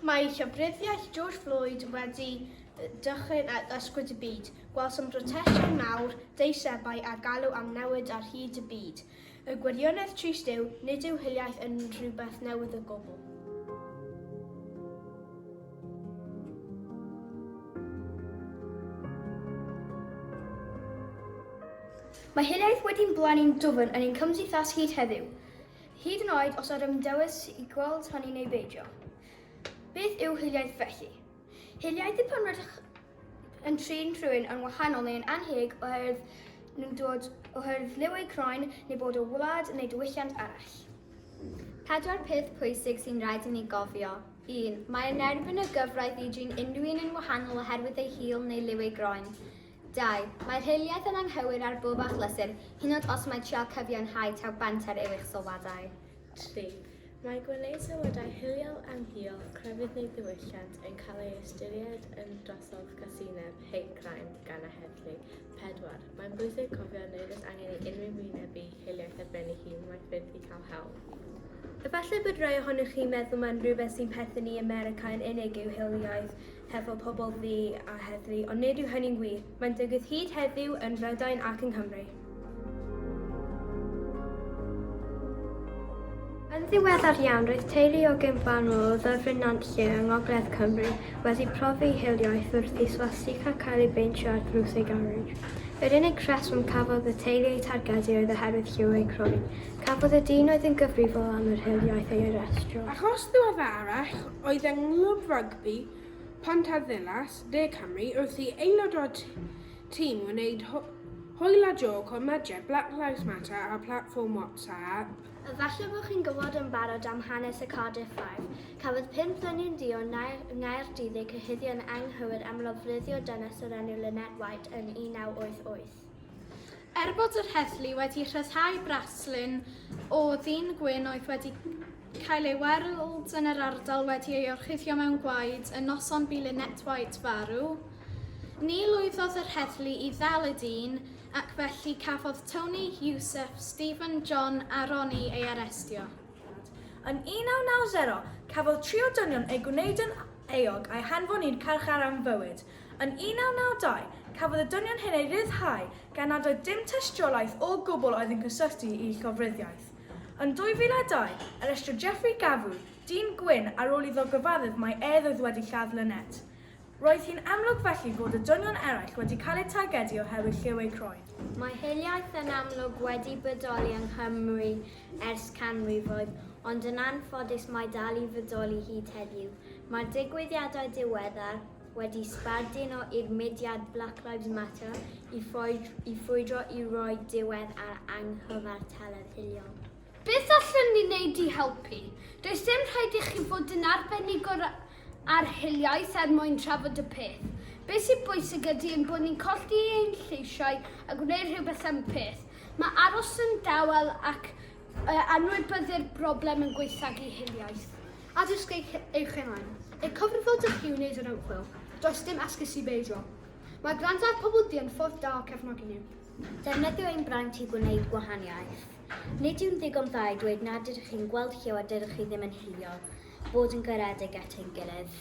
Mae llofruddiaeth George Floyd wedi dychryn ac ysgwyd y byd. Gwelsom brotestiau mawr, deisebau a galw am newid ar hyd y byd. Y gwirionedd trist yw, nid yw hiliaeth yn rhywbeth newydd o gwbl. Mae hiliaeth wedi'n blannu'n dwfn yn ein cymdeithas hyd heddiw. Hyd yn oed os ydym yn dewis i gweld hynny neu beidio. Beth yw hiliaeth felly? Hiliaeth yw pan rydych yn trin rhywun yn wahanol neu'n annheg oherwydd nhw'n dod oherwydd liw eu croen neu bod o wlad neu diwylliant arall. Pedwar peth pwysig sy'n rhaid i ni gofio. 1. Mae yn erbyn y gyfraith i drin unrhyw un yn wahanol oherwydd ei hil neu liw ei groen. 2. Mae'r hiliaeth yn anghywir ar bob achlysur, hyd yn oed os mai trial cyfiawnhau taw banter yw eich sylwadau. 3. Mae gwneud sylwadau hiliol am hil, crefydd neu ddiwylliant yn cael ei ystyried yn drosedd casineb, hate crime, gan y heddlu. 4. Mae'n bwysig cofio nid oes angen i unrhyw wynebu hiliaeth ar ben ei hun, mae ffyrdd i cael help. Efallai bod rhai ohonoch chi'n meddwl mae'n rhywbeth sy'n perthyn i America yn unig yw hiliaeth hefo pobl ddu a heddlu, ond nid yw hynny'n wir. Mae'n digwydd hyd heddiw yn Mhrydain ac yng Nghymru. Yn ddiweddar iawn, roedd teulu o gyn-farnwr o Ddyffryn Nantlle yng ngogledd Cymru wedi profi hiliaeth wrth i swastika cael ei beintio ar ddrws eu garej. Yr unig rheswm cafodd y teulu eu targedu oedd oherwydd lliw eu croen. Cafodd y dyn oedd yn gyfrifol am yr hiliaeth ei arestio. Achos ddiweddarach oedd yng Nghlwb Rygbi Pontarddulais, De Cymru, wrth i aelod o'r tîm wneud hwyl a jôc o mudiad Black Lives Matter ar platfform WhatsApp. Efallai bod chi'n gwybod yn barod am hanes y Cardiff Five. Cafodd pump ddynyn du o Nghaerdydd eu cyhuddo yn anghywir am lofruddio dynes o'r enw Lynette White yn 1988. Er bod yr heddlu wedi rhyddhau braslun o ddyn gwyn oedd wedi cael ei weld yn yr ardal wedi ei orchuddio mewn gwaed y noson bu Lynette White farw, ni lwyddodd yr heddlu i ddal y dyn ac felly cafodd Tony, Yusuf, Stephen, John a Ronnie ei arestio. Yn 1990, cafodd tri o dynion eu gwneud yn euog a'u hanfon i'r carchar am fywyd. Yn 1992, cafodd y dynion hyn eu rhyddhau gan nad oedd dim tystiolaeth o gwbl oedd yn cysylltu i llofruddiaeth. Yn 2002, arestiodd Jeffrey Gavu, dyn gwyn, ar ôl iddo gyfaddef mai ef oedd wedi lladd Lynette. Roedd hi'n amlwg felly fod y dynion eraill wedi cael eu targedu oherwydd lliw eu croen. Mae hiliaeth yn amlwg wedi bodoli yng Nghymru ers canrifoedd, ond yn anffodus mae dal i fodoli hyd heddiw. Mae'r digwyddiadau diweddar wedi sbarduno i'r mudiad Black Lives Matter i i frwydro i roi diwedd ar anghyfartaledd hiliol. Beth allwn ni wneud i helpu? Does dim rhaid i chi fod yn arbenigwr ar hiliaeth er mwyn trafod y peth. Beth sy'n bwysig ydy ein bod ni'n colli ein lleisiau a gwneud rhywbeth am y peth. Mae aros yn dawel ac anwybyddu'r broblem yn gwaethygu hiliaeth. Addysg eich eich hunain. Eich cyfrifoldeb chi yw wneud yr ymchwil. Does dim esgus i beidio. Mae gwrando ar pobl du yn ffordd da o cefnogi nhw. Defnyddio ein braint i gwneud gwahaniaeth. Nid yw'n ddigon dda i dweud nad ydych chi'n gweld lliw a dydych chi ddim yn hiliol. Bod yn garedig at ein gilydd.